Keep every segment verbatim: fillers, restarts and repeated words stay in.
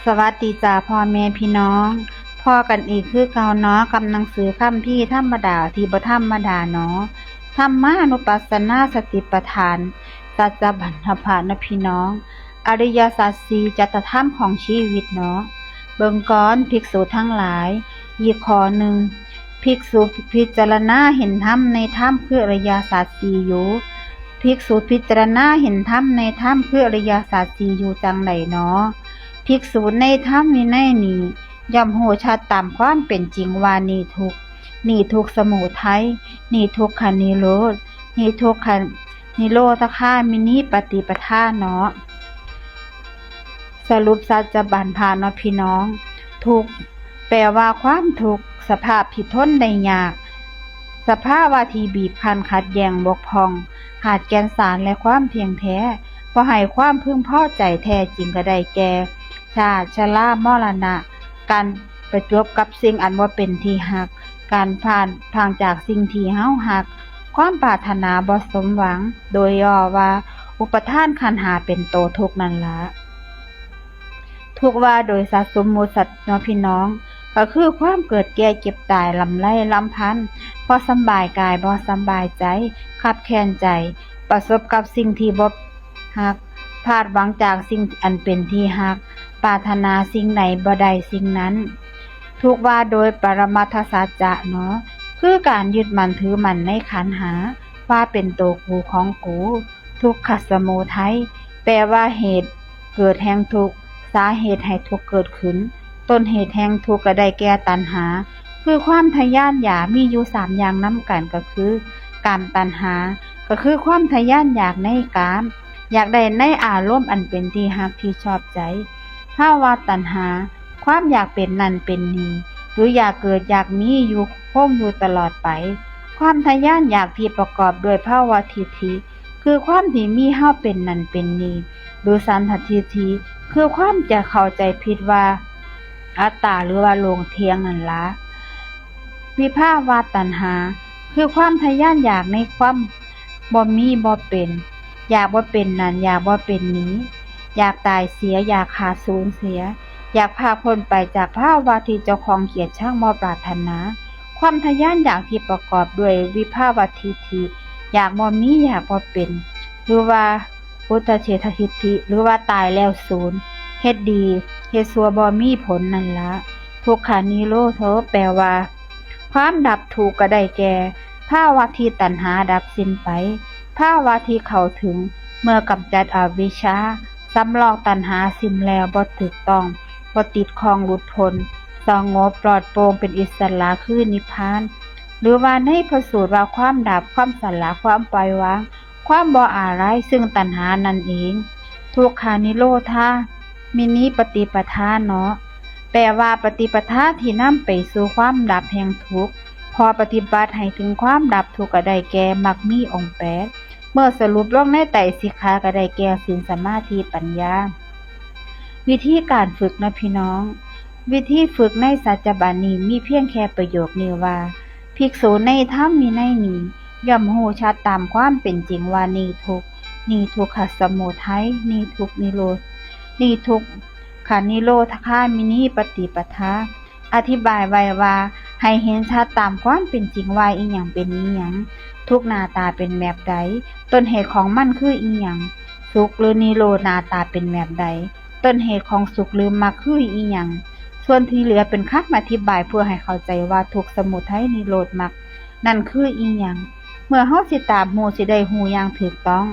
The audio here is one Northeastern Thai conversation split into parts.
สวัสดีจ้าพ่อแม่พี่น้อง พ้อกันอีกคือเก่าเนาะ กับหนังสือคัมภีร์ธรรมดาที่บ่ธรรมดาเนาะ ธรรมานุปัสสนาสติปัฏฐาน สัจจะบัณฑพานะพี่น้อง อริยสัจสี่ จัตตธรรมของชีวิตเนาะ เบิ่งก่อนภิกษุทั้งหลาย อีกข้อหนึ่ง ภิกษุพิจารณาเห็นธรรมในธรรมคืออริยสัจสี่อยู่ ภิกษุพิจารณาเห็นธรรมในธรรมคืออริยสัจสี่อยู่จังใดหนอ ภิกษุในธรรมวินัยนี้ ย่อมรู้ชัดตามความเป็นจริงว่านี่ทุกข์ นี่ทุกข์สมุทัย นี่ทุกขนิโรธ นี่ทุกขนิโรธคามินีปฏิปทาเนาะ สรุปสัจจะบัณฑพาเนาะพี่น้อง ทุกข์ แปลว่าความทุกข์ สภาพที่ทนได้ยาก สภาวะที่บีบคั้นขัดแย้งบกพร่อง ขาดแก่นสารและความเที่ยงแท้ บ่ให้ความพึงพอใจแท้จริงก็ได้แก่ ชาติ ชรา มรณะ การประจบกับสิ่งอันบ่เป็นที่ฮัก การพลาดพรากจากสิ่งที่เฮาฮัก ความปรารถนาบ่สมหวัง โดยย่อว่า อุปาทานขันธ์ห้าเป็นโตทุกข์นั่นละ ทุกข์ว่าโดยสัตว์สมมุติสัตว์เนาะพี่น้อง ก็คือความเกิดแก่เจ็บตาย ลำไรลำพัน บ่สำบายกาย บ่สำบายใจ คับแค้นใจ ประสบกับสิ่งที่บ่ฮัก พลาดหวังจากสิ่งอันเป็นที่ฮัก ปรารถนาสิ่งใดบ่ได้สิ่งนั้น ทุกข์ว่าโดยปรมัตถสัจจะเนาะ คือการยึดมั่นถือมั่นในขันธ์ห้า ว่าเป็นโตกูของกู ทุกขสมุทัย แปลว่าเหตุเกิดแห่งทุกข์ สาเหตุให้ทุกข์เกิดขึ้น ต้นเหตุแห่งทุกข์ก็ได้แก่ตัณหา คือความทะยานอยาก มีอยู่สามอย่างนำกันก็คือ กามตัณหา ก็คือความทะยานอยากในกาม อยากได้ในอารมณ์อันเป็นที่ฮักที่ชอบใจ ภวะตัณหา ความอยากเป็นนั่นเป็นนี่ หรืออยากเกิดอยากมีอยู่คงอยู่ตลอดไป ความทะยานอยากที่ประกอบด้วยภวทิฏฐิ คือความที่มีเฮาเป็นนั่นเป็นนี่ หรือสันททิฏฐิ คือความจะเข้าใจผิดว่าอัตตาหรือว่าโลกเที่ยงนั่นละ วิภวตัณหา คือความทะยานอยากในความบ่มีบ่เป็น อยากบ่เป็นนั่น อยากบ่เป็นนี้ อยากตายเสีย อยากขาดสูญเสีย อยากพรากพราดไปจากภวะที่เจ้าของเกลียดชังบ่ปรารถนา ความทะยานอยากที่ประกอบด้วยวิภวทิฏฐิ อยากบ่มี อยากบ่เป็น หรือว่าอุทเฉททิฏฐิ หรือว่าตายแล้วสูญ เฮ็ดดี เฮ็ดชั่วบ่มีผลนั่นละ ทุกขานิโรโธ แปลว่า ความดับทุกข์ก็ได้แก่ ภวะที่ตัณหาดับสิ้นไป ภวะที่เข้าถึง เมื่อกำจัดอวิชชา สำรอกตัณหาสิ้นแล้ว บ่ถูกต้อง บ่ติดข้องหลุดพ้น สงบปลอดโปร่งเป็นอิสระคือนิพพาน หรือว่าในพระสูตรว่าความดับ ความสละ ความปล่อยวาง ความบ่อาลัยซึ่งตัณหานั่นเอง ทุกขานิโรธามินีปฏิปทาเนาะ แปลว่าปฏิปทาที่นำไปสู่ความดับแห่งทุกข์ พอปฏิบัติให้ถึงความดับทุกข์ก็ได้แก่มรรคมีองค์แปด เมื่อสรุปลงในไตรสิกขาก็ได้แก่ศีล สมาธิ ปัญญา วิธีการฝึกนะพี่น้อง วิธีฝึกในสัจจะบัณฑนี้มีเพียงแค่ประโยคนี้ว่า ภิกษุในธรรมวินัยนี้ ย่อมรู้ชัดตามความเป็นจริงว่านี่ทุกข์ นี่ทุกขสมุทัย นี่ทุกข์นิโรธ นี่ทุกขนิโรธคามินีปฏิปทา อธิบายไว้ว่า ให้เห็นชัดตามความเป็นจริงว่าอีหยังเป็นอีหยัง ทุกข์หน้าตาเป็นแบบใด ต้นเหตุของมันคืออีหยัง สุขหรือนิโรธหน้าตาเป็นแบบใด ต้นเหตุของสุขหรือมรรคคืออีหยัง ส่วนที่เหลือเป็นคำอธิบายเพื่อให้เข้าใจว่าทุกข์ สมุทัย นิโรธ มรรค นั่นคืออีหยัง เมื่อเฮาสิตามรู้ สิได้รู้อย่างถูกต้อง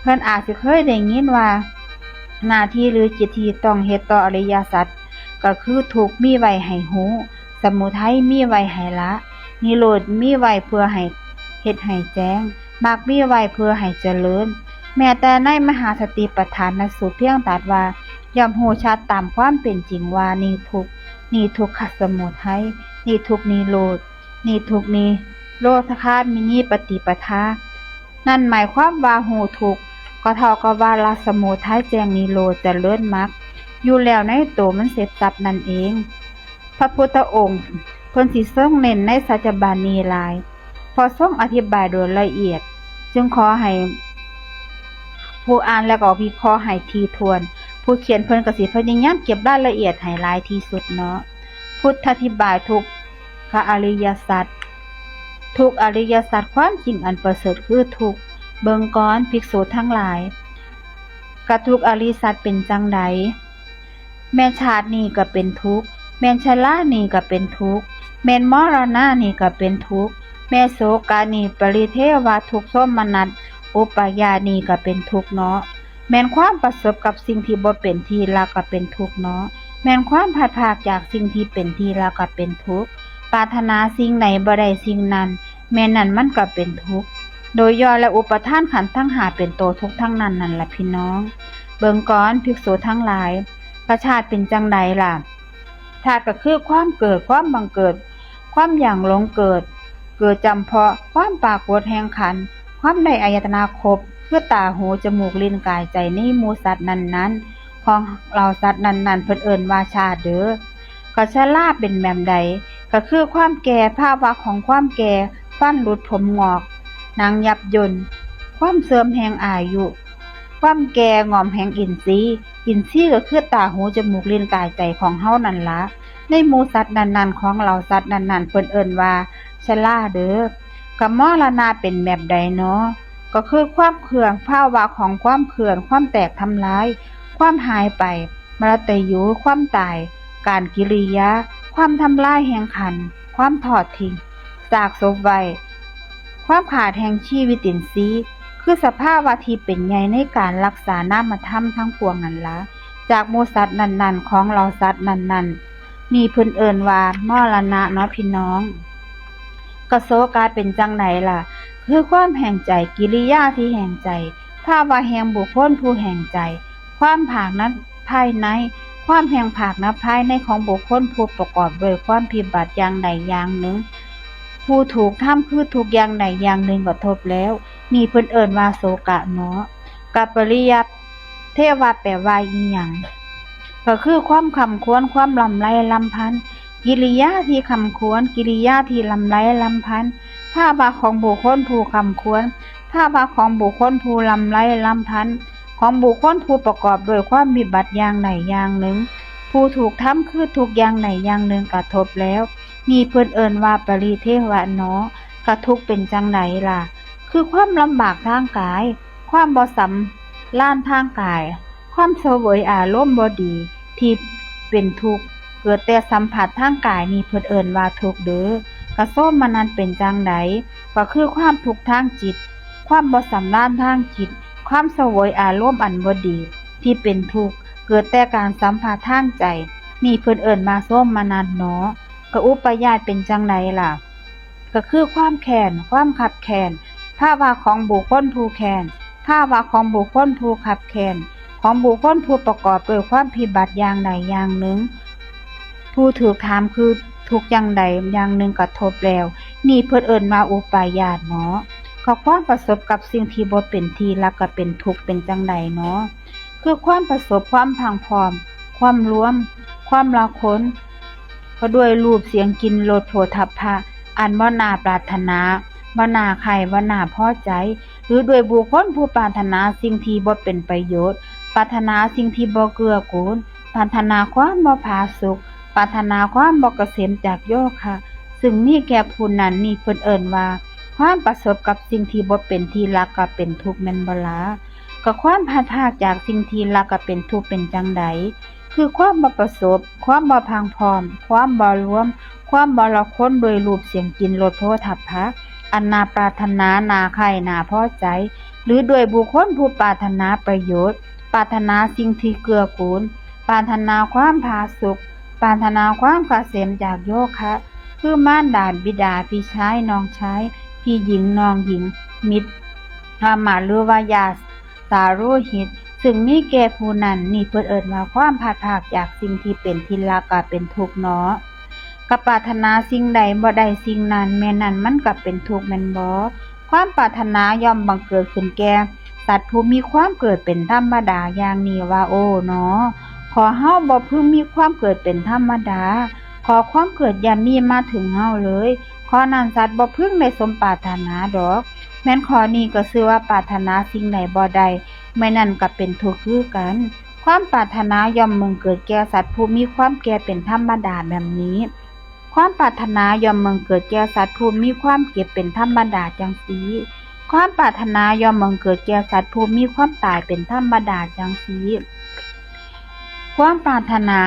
เพิ่นอาจสิเคยได้ยินว่า หน้าที่หรือกิจที่ต้องเฮ็ดต่ออริยสัจ ก็คือทุกข์มีไว้ให้รู้ สมุทัยมีไว้ให้ละ นิโรธมีไว้เพื่อให้เฮ็ดให้แจ้ง มรรคมีไว้เพื่อให้เจริญ แม้แต่ในมหาสติปัฏฐานสูตรเพียงตรัสว่า ย่อมรู้ชัดตามความเป็นจริงว่านี่ทุกข์ นี่ทุกขสมุทัย นี่ทุกข์นิโรธ นี่ทุกข์นิโรธคามินีปฏิปทา นั่นหมายความว่ารู้ทุกข์ ก็เท่ากับว่าละสมุทัย แจ้งนิโรธ เจริญมรรค อยู่แล้วในตัวมันเสร็จสับนั่นเอง พระพุทธองค์เพิ่นสิทรงเน้นในสัจจะบัณฑนี้หลาย เพราะทรงอธิบายโดยละเอียด จึงขอให้ผู้อ่านและก็วิเคราะห์ให้ถี่ถ้วน ผู้เขียนเพิ่นก็สิพยายามเก็บรายละเอียดให้หลายที่สุดเนาะ พุทธาธิบายทุกขอริยสัจ ทุกอริยสัจความจริงอันประเสริฐคือทุกข์ เบิ่งก่อนภิกษุทั้งหลาย กะทุกอริยสัจเป็นจั่งใด แม่นชาตินี้ก็เป็นทุกข์ แม่นชรานี้ก็เป็นทุกข์ แม่นมรณะนี้ก็เป็นทุกข์ แม่นโศกะนี้ปริเทวะทุกข์โทมนัส อุปายาสนี้ก็เป็นทุกข์เนาะ แม่นความประสบกับสิ่งที่บ่เป็นที่รักก็เป็นทุกข์เนาะ แม่นความพลัดพรากจากสิ่งที่เป็นที่รักก็เป็นทุกข์ ปรารถนาสิ่งใดบ่ได้สิ่งนั้น แม่นนั่นมันก็เป็นทุกข์ โดยย่อและอุปาทานขันธ์ทั้งห้าเป็นตัวทุกข์ทั้งนั้นนั่นล่ะพี่น้อง เบิ่งก่อนภิกษุทั้งหลาย กะชาติเป็นจั่งใดล่ะ ชาติก็คือความเกิด ความบังเกิด ความหยั่งหลงเกิด เกิดจำเพาะความปรากฏแห่งขันธ์ ความได้อายตนะครบ คือตา หู จมูก ลิ้น กาย ใจ ในหมู่สัตว์นั้นๆ ของเหล่าสัตว์นั้นๆ เพิ่นเอิ้นว่าชาติเด้อ กะชราเป็นแบบใด ก็คือความแก่ ภาวะของความแก่ ฟันหลุด ผมงอก หนังยับย่น ความเสื่อมแห่งอายุ ความแก่ง่อมแห่งอินทรีย์ อินทรีย์ก็คือตา หู จมูก ลิ้น กาย ใจของเฮานั่นละ ในหมู่สัตว์นั้นๆ ของเหล่าสัตว์นั้นๆ เพิ่นเอิ้นว่าชราเด้อ กะมรณะเป็นแบบใดเนาะ ก็คือความเคลื่อน ภาวะของความเคลื่อน ความแตกทำลาย ความหายไป มรณะอยู่ ความตาย การกิริยา ความทำลายแห่งขันธ์ ความทอดทิ้ง ซากศพไว้ ความขาดแห่งชีวิตอินทรีย์ คือสภาวะที่เป็นใหญ่ในการรักษานามธรรมทั้งปวงนั่นละ จากหมู่สัตว์นั้นๆ ของเหล่าสัตว์นั้นๆ นี่เพิ่นเอิ้นว่ามรณะเนาะพี่น้อง กะโศกะเป็นจั่งใดล่ะ คือความแห้งใจ กิริยาที่แห้งใจ ภาวะแห่งบุคคลผู้แห้งใจ ความผากหนักภายใน ความแห้งผากหนักภายในของบุคคลผู้ประกอบด้วยความพิบัติอย่างใดอย่างหนึ่ง ผู้ถูกทำคือทุกข์อย่างใดอย่างหนึ่งกระทบแล้ว นี่เพิ่นเอิ้นว่าโศกะเนาะ กะปริยัติเทวะแปลว่าอีหยัง ก็คือความคร่ำครวญ ความร่ำไรรำพัน กิริยาที่คร่ำครวญ กิริยาที่ร่ำไรรำพัน ภาวะของบุคคลผู้คร่ำครวญ ภาวะของบุคคลผู้ร่ำไรรำพัน ของบุคคลผู้ประกอบด้วยความวิบัติอย่างใดอย่างหนึ่ง ผู้ถูกทำคือทุกข์อย่างใดอย่างหนึ่งกระทบแล้ว นี่เพิ่นเอิ้นว่าปริเทวะเนาะ กะทุกข์เป็นจั่งใดล่ะ คือความลำบากทางกาย ความบ่สำราญทางกาย ความเสวยอารมณ์บ่ดีที่เป็นทุกข์ เกิดแต่สัมผัสทางกายนี่เพิ่นเอิ้นว่าทุกข์เด้อ กะโสมนัสเป็นจั่งใด ก็คือความทุกข์ทางจิต ความบ่สำราญทางจิต ความเสวยอารมณ์อันบ่ดีที่เป็นทุกข์ เกิดแต่การสัมผัสทางใจ นี่เพิ่นเอิ้นว่าโสมนัสเนาะ กะอุปายาสเป็นจั่งใดล่ะ ก็คือความแค้น ความคับแค้น ภาวะของบุคคลผู้แค้น ภาวะของบุคคลผู้คับแค้น ของบุคคลผู้ประกอบด้วยความพิบัติอย่างใดอย่างหนึ่ง ผู้ถูกถามคือทุกข์อย่างใดอย่างหนึ่งกระทบแล้ว นี่เพิ่นเอิ้นว่าอุปายาสเนาะ ก็ความประสบกับสิ่งที่บ่เป็นที่รักก็เป็นทุกข์เป็นจั่งใดเนาะ คือความประสบความพรังพร้อม ความรวม ความละคน ก็ด้วยรูปเสียงกลิ่นรสโผฏฐัพพะ อันบ่น่าปรารถนา บ่น่าใคร่ บ่น่าพอใจ หรือด้วยบุคคลผู้ปรารถนาสิ่งที่บ่เป็นประโยชน์ ปรารถนาสิ่งที่บ่เกื้อกูล ปรารถนาความบ่ผาสุก ปรารถนาความบ่เกษมจากโยคะ ซึ่งมีแก่ผู้นั้น นี่เพิ่นเอิ้นว่า ความประสบกับสิ่งที่บ่เป็นที่รักก็เป็นทุกข์แม่นบ่ล่ะ ก็ความพลัดพรากจากสิ่งที่รักก็เป็นทุกข์เป็นจั่งใด คือความบ่ประสบ ความบ่พรังพร้อม ความบ่รวม ความบ่ละคนด้วยรูปเสียงกลิ่นรสโผฏฐัพพะ อันน่าปรารถนา น่าใคร่ น่าพอใจ หรือด้วยบุคคลผู้ปรารถนาประโยชน์ ปรารถนาสิ่งที่เกื้อกูล ปรารถนาความผาสุก ปรารถนาความเกษมจากโยคะ คือมารดาบิดา พี่ชายน้องชาย พี่หญิงน้องหญิง มิตร อามาตย์หรือว่าญาติ สาโรหิต ซึ่งมีแก่ผู้นั้น นี่เพิ่นเอิ้นว่าความพลัดพรากจากสิ่งที่เป็นที่รักก็เป็นทุกข์เนาะ ก็ปรารถนาสิ่งใดบ่ได้สิ่งนั้น แม่นนั่นมันก็เป็นทุกข์แม่นบ่ ความปรารถนาย่อมบังเกิดขึ้นแก่สัตว์ผู้มีความเกิดเป็นธรรมดาอย่างนี้ว่า โอ้หนอ ขอเฮาบ่พึงมีความเกิดเป็นธรรมดา ขอความเกิดอย่ามีมาถึงเฮาเลย ข้อนั้นสัตว์บ่พึงได้สมปรารถนาดอก แม่นข้อนี้ก็ชื่อว่าปรารถนาสิ่งใดบ่ได้ แม่นนั่นก็เป็นทุกข์คือกัน ความปรารถนาย่อมบังเกิดแก่สัตว์ผู้มีความแก่เป็นธรรมดาแบบนี้ ความปรารถนาย่อมบังเกิดแก่สัตว์ผู้มีความเจ็บเป็นธรรมดาจังซี้ ความปรารถนาย่อมบังเกิดแก่สัตว์ผู้มีความตายเป็นธรรมดาจังซี้ ความปรารถนา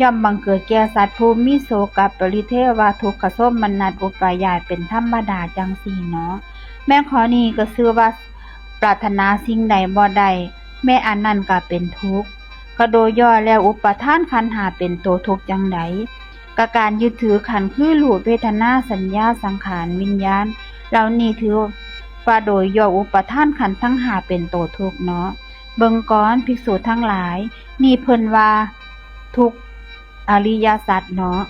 ย่อมบังเกิดแก่สัตว์ผู้มีโศกะปริเทวะทุกขโสมนัสอุปายาตเป็นธรรมดาจังซี้เนาะ แม่นข้อนี้ก็ชื่อว่าปรารถนาสิ่งใดบ่ได้ แม้อันนั้นก็เป็นทุกข์ ก็โดยย่อแล้วอุปาทานขันธ์ห้าเป็นตัวทุกข์จังใด ก็การยึดถือขันธ์คือรูปเวทนาสัญญาสังขารวิญญาณ เหล่านี้ถือว่าโดยย่ออุปาทานขันธ์ทั้งห้าเป็นตัวทุกข์เนาะ เบิ่งก่อนภิกษุทั้งหลาย นี่เพิ่นว่าทุกข์อริยสัจเนาะ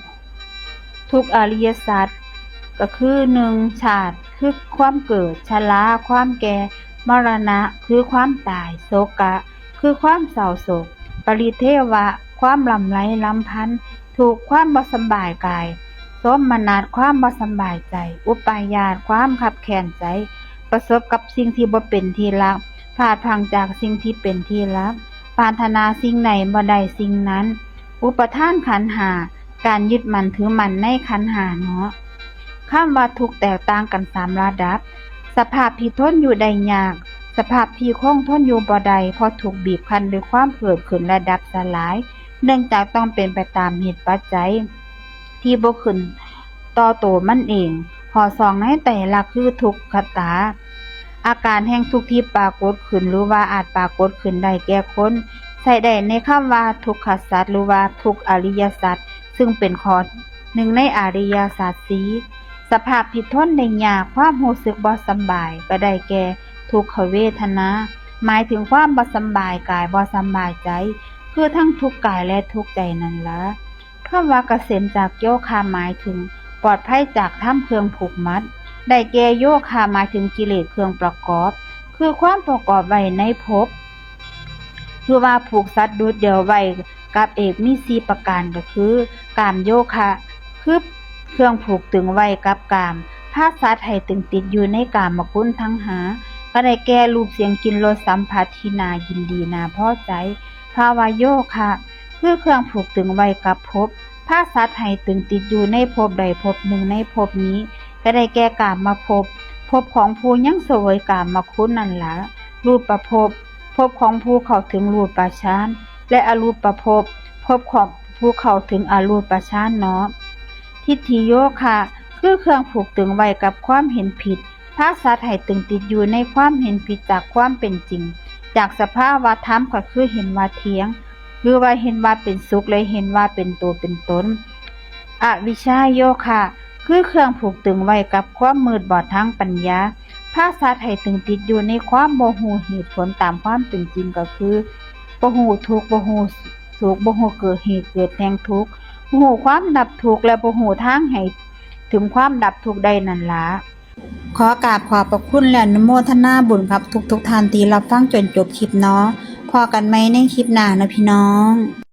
ทุกข์อริยสัจก็คือหนึ่งชาติ คือความเกิด ชรา ความแก่ มรณะ คือความตาย โศกะ คือความเศร้าโศก ปริเทวะ ความลำไรลำพันธ์ ทุกข์ ความบ่สำบายกาย โสมนัส ความบ่สำบายใจ อุปายาต ความคับแค้นใจ ประสบกับสิ่งที่บ่เป็นที่รัก พลาดพลั้งจากสิ่งที่เป็นที่รัก ปรารถนาสิ่งใดบ่ได้สิ่งนั้น อุปาทานขันธ์ห้า การยึดมั่นถือมั่นในขันธ์ห้าเนาะ คำว่าทุกข์แตกต่างกันสามระดับ สภาพที่ทนอยู่ได้ยาก สภาพที่คงทนอยู่บ่ได้ เพราะถูกบีบคั้นด้วยความเกิดขึ้นและดับสลาย เนื่องจากต้องเป็นไปตามเหตุปัจจัย ที่บ่ขึ้นต่อตัวมันเอง ข้อสองในไตรลักษณ์คือทุกขตา อาการแห่งทุกข์ที่ปรากฏขึ้นหรือว่าอาจปรากฏขึ้นได้แก่คน ใช้ได้ในคำว่าทุกขสัจหรือว่าทุกข์อริยสัจ ซึ่งเป็นข้อหนึ่งในอริยสัจสี่ สภาพที่ทนได้ยาก ความรู้สึกบ่สำบาย ก็ได้แก่ทุกขเวทนา หมายถึงความบ่สำบายกาย บ่สำบายใจ คือทั้งทุกข์กายและทุกข์ใจนั่นละ คำว่าเกษมจากโยคะหมายถึงปลอดภัยจากธรรมเครื่องผูกมัด ได้แก่โยคะหมายถึงกิเลสเครื่องประกอบ คือความประกอบไว้ในภพ คือว่าผูกสัตว์ดูดเดี่ยวไว้กับเอกมีสี่ประการก็คือ กามโยคะ คือเครื่องผูกตึงไว้กับกาม พาสัตว์ให้ตึงติดอยู่ในกามคุณทั้งห้า ก็ได้แก่รูปเสียงกลิ่นรสสัมผัสที่น่ายินดีน่าพอใจ ภวโยคะ คือเครื่องผูกตึงไว้กับภพ พาสัตว์ให้ตึงติดอยู่ในภพใดภพหนึ่งในภพนี้ ก็ได้แก่กามภพ ภพของผู้ยังเสวยกามคุณนั่นละ รูปภพ ภพของผู้เข้าถึงรูปฌาน และอรูปภพ ภพของผู้เข้าถึงอรูปฌานเนาะ ทิฏฐิโยคะ คือเครื่องผูกตึงไว้กับความเห็นผิด พาสัตว์ให้ตึงติดอยู่ในความเห็นผิดจากความเป็นจริง จากสภาวะธรรมก็คือเห็นว่าเที่ยง หรือว่าเห็นว่าเป็นสุขและเห็นว่าเป็นตัวเป็นตน อวิชชาโยคะ คือเครื่องผูกตึงไว้กับความมืดบอดทางปัญญา พาสัตว์ให้ตึงติดอยู่ในความบ่ฮู้เหตุผลตามความเป็นจริงก็คือ บ่ฮู้ทุกข์ บ่ฮู้สุข บ่ฮู้เกิดเหตุเกิดแห่งทุกข์ บ่ฮู้ความดับทุกข์ และบ่ฮู้ทางให้ถึงความดับทุกข์ได้นั่นละ ขอกราบขอบพระคุณและอนุโมทนาบุญกับทุกๆท่านที่รับฟังจนจบคลิปเนาะ พ้อกันใหม่ในคลิปหน้าเนาะพี่น้อง